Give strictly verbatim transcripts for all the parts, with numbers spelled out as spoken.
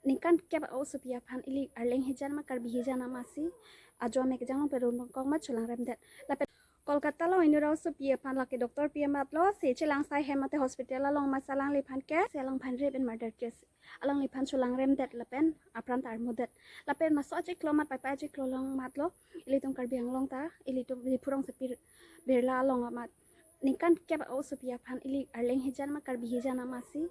Ningkan kep a-osopi aphan ili Arleng hijan ma Karbi hijan amatsi ajo amek kejang along pen run bangkok amat cholangremdet. Lapen Kolkata along inut a-osopi aphan lake doctor pi amatlo, se chelang sai hem mate hospital along amatsi alangliphan ke, se alangphan rape and murder case. Alangliphan cholangremdet lapen apran ta armudet. Lapen maso achiklo amat, paipai achiklo along amatlo, ilitum Karbi Anglong ta, ilitum Diphu rongsopi Birla along amat. Ningkan kep a-osopi aphan ili Arleng hijan ma Karbi hijan amatsi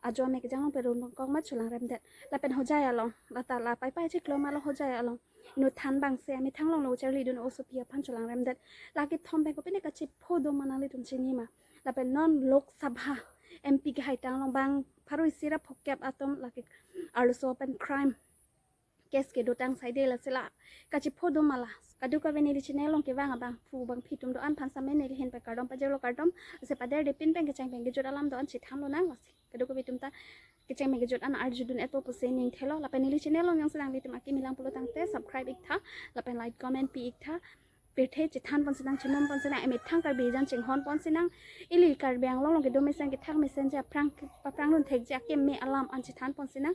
ajo amek kejang along pen run bangkok amat cholangremdet. Lapen Hojai along, lata la paipai achiklo amatlo Hojai along, inut than bangsi amethang longlo charlidun osopi aphan cholangremdet. Lake thom pen kopine kachepho do ma nanglitum chini ma? Lapen non Lok Sabha M P kehai tang along bang pharo isi ra phokep atum lake arloso pen crime case kedotang saide, lasi la kachepho do ma la? Kadokave neli channel along kevang abangphu bangphi atum do-an aphan sitame neli ahin pen kardom pajirlo, kardom. Lasi paderde, pin pen kecheng pen kejut alam do-an chethan lonang, lasi kadokave atum ta kecheng pen kejut an arjudun etpo pusi ning thelo. Lapen neli channel along jongsi nanglitum akimi lang pulo tangte subscribe iktha, lapen like comment pi iktha. Pirthe chethan ponsinang, chimum ponsinang, emethang Karbi hijan chinghon ponsinang. Ili Karbi Anglong along kedo mesen kethak mesenji, aphrang paphrang run thekji akeme alam an chethan ponsinang.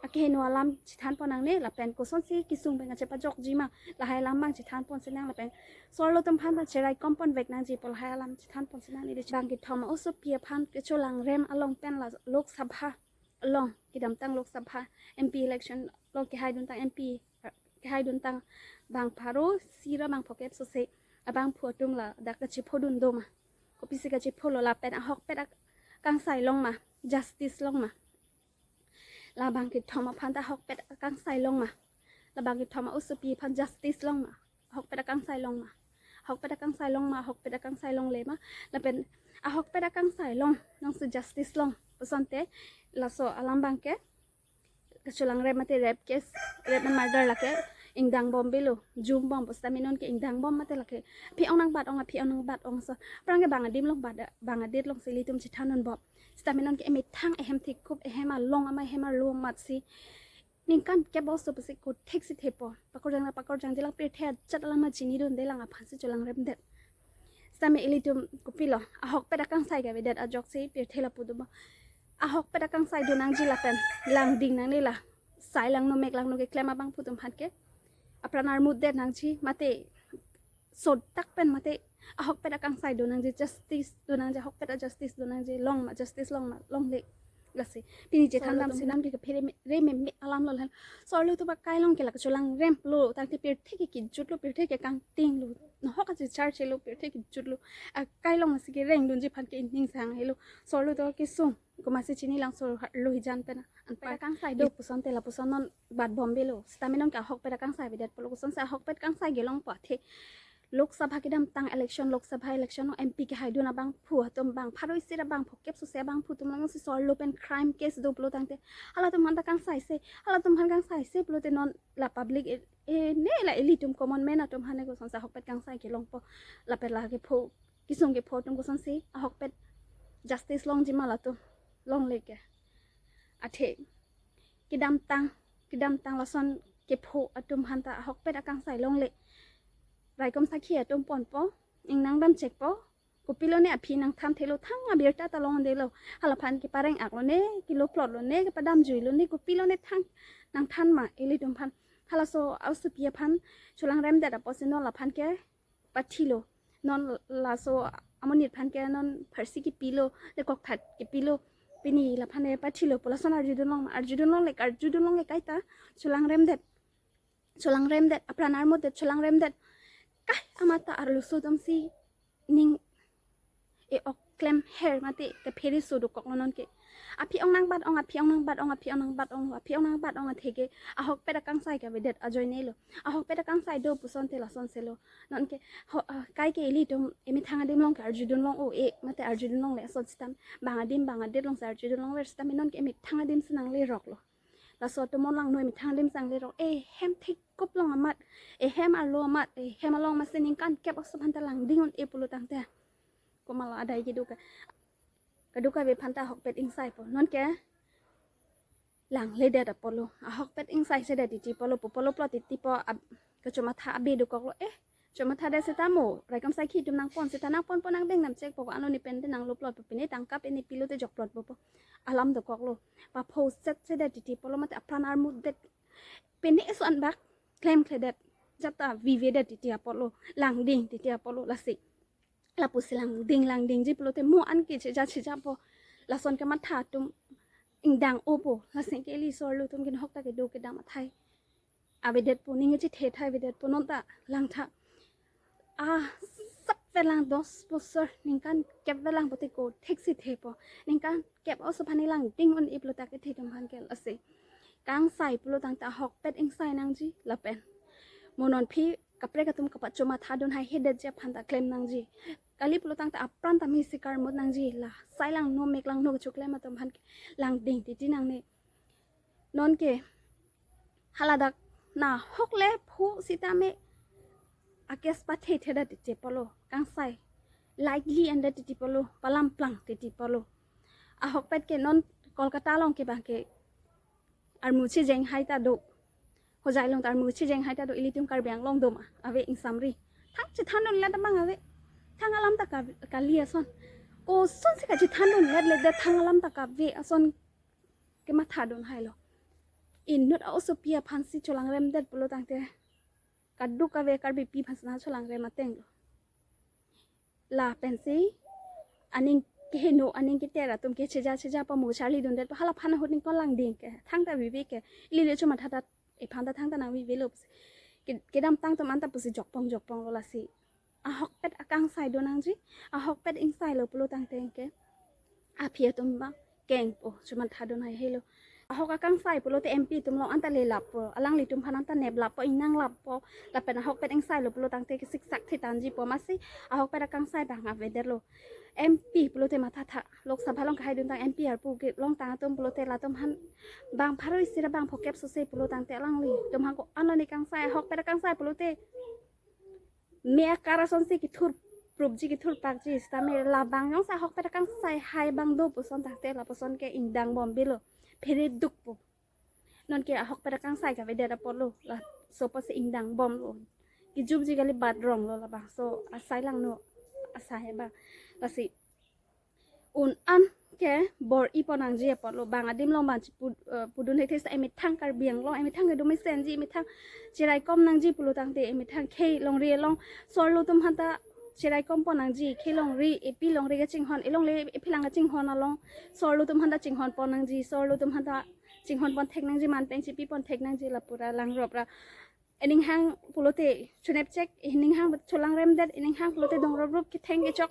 Akeheno alam chethan pon nangne, lapen kosonsi kesung pen kachepajokji ma, lahai alam bang chethan ponsinang. Lapen so-arlo atum aphan ta cherai kom ponvek nangji pu lahai alam chethan ponsinang. Ili bang kethom a-osopi aphan kecholangrem along pen la Lok Sabha along, kedamtang Lok Sabha M P election along kehaidun tang M P, kehaidun tang bang pharo isi ra bang phokep sose abangphu atum ladak kachephodun do ma? Kopisi kachepholo? Lapen ahokpet akangsai long ma, justice long ma? La bang kethom aphan ta ahokpet akangsai long ma? La bang kethom a-osopi aphan justice long ma? Ahokpet akangsai long ma? Ahokpet akangsai long ma, ahokpet akangsai longle ma? Lapen ahokpet akangsai long, nangsi justice long pusonte, laso alam bang ke kacholangrem mate rape case, rape and murder lake ingdang bom belo, jum bom pusitame non ke ingdang bom mate lake aphi-ong nangbat-ong, aphi-ong nangbat-ong, so aphrang ke bang adim long bat, bang adet longsi ilitum chethan un bom. Sitame non ke emethang ehem thekup, ehem along ama ehem arlo amatsi ningkan kep a-osopi si kothek si thepo. Pakorjang na pakorjangji lang, pirthe ajat alam ma chinidunde lang aphansi cholangremdet. Sitame ilitum kopilo, ahokpet akangsai kavedet ajoksi pirthe lapu do ma? Ahokpet akangsai do nangji lapen langding nangne la. Sai langno mek langno keklem abangphu atum aphan ke apran armudet nangji, mate sodak pen mate ahokpet akangsai do nangji, justice do nangji, ahokpet a-justice do nangji. Long ma, justice long ma? Longle. Lasi pini chethan dam sinan ke phere me, re me, me alam lo lhan. So-arlo atum akai along ke la kacholangrem pulo tangte pirthe ke kejut lo, pirthe ke kangting lo, nohok achichar chelo, pirthe kejut lo. Akai along si kerengdunji aphan ke ining sang helo. So-arlo atum kesung komatsi chini lang, so-arlo hijan pen. Anpa akangsai do pusonte lapuson non bat bom belo. Sitame non ke ahokpet akangsai avedet pulo. Kosonsi ahokpet akangsai kelong pu athe Lok Sabha kedamtang election, Lok Sabha election along M P kehaidun abangphu atum bang pharo isi ra bang phokep sose abangphu atum lang si so-arlo pen crime case do pulo tangte halatum aphan ta kangsaise, halatum aphan kangsaise pulote non la public e, e ne la ilitum common man atum aphan ne kosonsi ahokpet kangsai kelongpo? Lapen la kepho, kesung kepho atum kosonsi ahokpet justice longji ma latum? Longle ke. Athe kedamtang, kedamtang lason kepho atum aphan ta ahokpet akangsai longle. Raikom sakhi atum ponpo, ingnang dam chekpo. Kopilo ne aphi nangthan thelo, thang abirta ta longdelo. Halaphan kepareng-ak lo ne, kilo plot lo ne, kepadam jui lo ne, kopilo ne thang nangthan ma ilitum aphan? Halaso a-osopi aphan cholangremdet apotsi non laphan ke pathilo. Non laso amonit aphan ke non pharsi kepilo, le kokthat kepilo. Pini laphan ke pathilo pu lason arjudun long ma? Arjudun longle, arjudun longle kaita. Cholangremdet, cholangremdet, apran armudet, cholangremdet. Kai amat ta arloso atum si ning e-ok klem her mate kephere so dokok lo non ke. Aphi-ong nangbat-ong, aphi-ong nangbat-ong, aphi-ong nangbat-ong, aphi-ong nangbat-ong athe ke ahokpet akangsai kavedet ajoine lo. Ahokpet akangsai do pusonte lasonse lo. Non ke ho, ah, kai ke ilitum emethang adim along ke arjudun long o e, mate arjudun longle ason sitame. Bang adim bang adet alongsi arjudun longver sitame non ke emethang adim si nanglerok lo. Laso atum along non emethang adim si nanglerok. Ehem thekup along amat, ehem arlo amat, ehem along amatsi ningkan kep a-osopi aphan ta langding un-e pulo tangte, komatlo adai kedo ke? Kadokave aphan ta ahokpet ingsaipo. Non ke langledet apotlo. Ahokpet ingsaisedet titi apotlo, pu apotlo plot titi po, ab-, kachomatha abe dokok lo. Eh, Chomathadet seta mo, raikom saikhi atum nangpon seta nangponpon nang beng nam chek po, ano ne pen te nangloplot po, pine tangka pine pilo te jokplot po po. Alam dokoklo. Papho set sedet titi apotlo mate apran armudet. Pine esu anbak klemkledet. Jata vivedet titi apotlo. Langding titi apotlo lasi. Lapusi langding langdingji pulote mo an ke cheja cheja po. Lason kematha atum ingdang-o po. Lasi ke ili sorlo atum ke nahok ta kedo kedam athai avedetpo, ning chethe thai avedetpo, non ta langtha. Ah, sap velang dos bosor, ningkan kep velang pote ko theksi thepo. Ningkan kep oso aphan langding un-e pulo ta kethe atum aphan ke lasi. Kangsai pulo tangte ahokpet ingsai nangji lapen mo non aphi kaprek atum kapachomatha dun haihedetji aphan ta klem nangji. Kali pulo tangte apran ta misi karmut nangji, la sai langno mek langno kechoklem atum aphan ke langding titi nangne. Non ke haladak nahok le phu sitame akes pathe thedet titi apotlo, kangsai lightly endet titi apotlo, palamplang titi apotlo. Ahokpet ke non Kolkata along ke bang ke armu chejeng hai ta do. Hojai along ta armu chejeng hai ta do, ilitum Karbi Anglong doma ave ingsamri. Thang chethan dunlet abang ave. Thang alam ta ka-, kali ason. Kosonsi kachethan dunlet le det, thang alam ta kave ason kematha dun hailo. Inut a-osopi aphansi cholangremdet pulo tangte kadokave Karbipi aphansi nangcholangrem atenglo. Lapensi aning keheno, aning keter atum ke cheja cheja pamo charli dundet po, hala aphan ahut ningkan langding ke. Thangta vive ke. Ili le chomathadet, ephanta thangta nang vivelo pusi. Ke-, kedamtang atum anta pusi jokpong jokponglo lasi. Ahokpet akangsai do nangji, ahokpet ingsailo pulo tangte ke aphi atum abang kengpo, chomatha dun haihelo. Ahok akangsai pulote M P atum along anta lelappo, alanglitum aphan anta neplappo, ingnanglappo, lapen ahokpet ingsailo pulo tangte kesiksak thethanji po, masi ahokpet akangsai abang avedetlo. M P pulote mathatha, Lok Sabha along kahai duntang M P arpu kelongtang atum pulote latum aphan bang pharo isi ra bang phokep sose pulo tangte alanglitum aphan ko-an lo ne kangsai, ahokpet akangsai pulote me akar asonsi kethurprupji kethurpakji sitame labang jongsi ahokpet akangsai hai abang do puson tangte lapuson ke ingdang bom bilo, phere dukpo. Non ke ahokpet akangsai kavedet apotlo, laso apotsi ingdang bomlo. Kejumji kali bat ronglo labangso asai langno asai abang. Lasi un-an ke bor-ipon nangji apotlo, bang adim along bang chipu-, eh, pudun hekthesa emethang Karbi Anglong, emethang kedo mesenji, emethang cheraikom nangji pulo tangte, emethang khei longri along sorlo atum aphanta cheraikom pon nangji, khei longri, epi longri kachinghon, elongle ephilang kachinghon along sorlo atum aphanta chinghon pon nangji, sorlo atum aphanta chinghon pon thek nangji, man peng chipi pon thek nangji, lapu ra langrop ra. Ening hang pulote chunep chek, ening hang cholangremdet, ening hang pulote dongrop rup ketheng kechok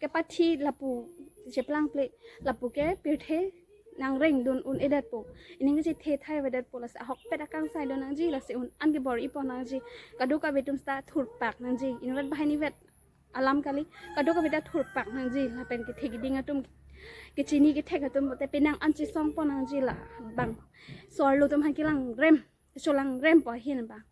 kepathi lapu cheplang ple, lapu ke pirthe nangreng dun un-edetpo. Ening kechethe thai avedetpo, lasi ahokpet akangsai do nangji, lasi un-an ke bor-ipon nangji. Kadokave atum seta thurpak nangji. Inutvet banghini vet alam kali, kadokave ta thurpak nangji. Lapen kethe keding atum, kechini kethek atum te penang an chesongpon nangji, labang sorlo atum aphan kelangrem, cholangrempo ahin abang.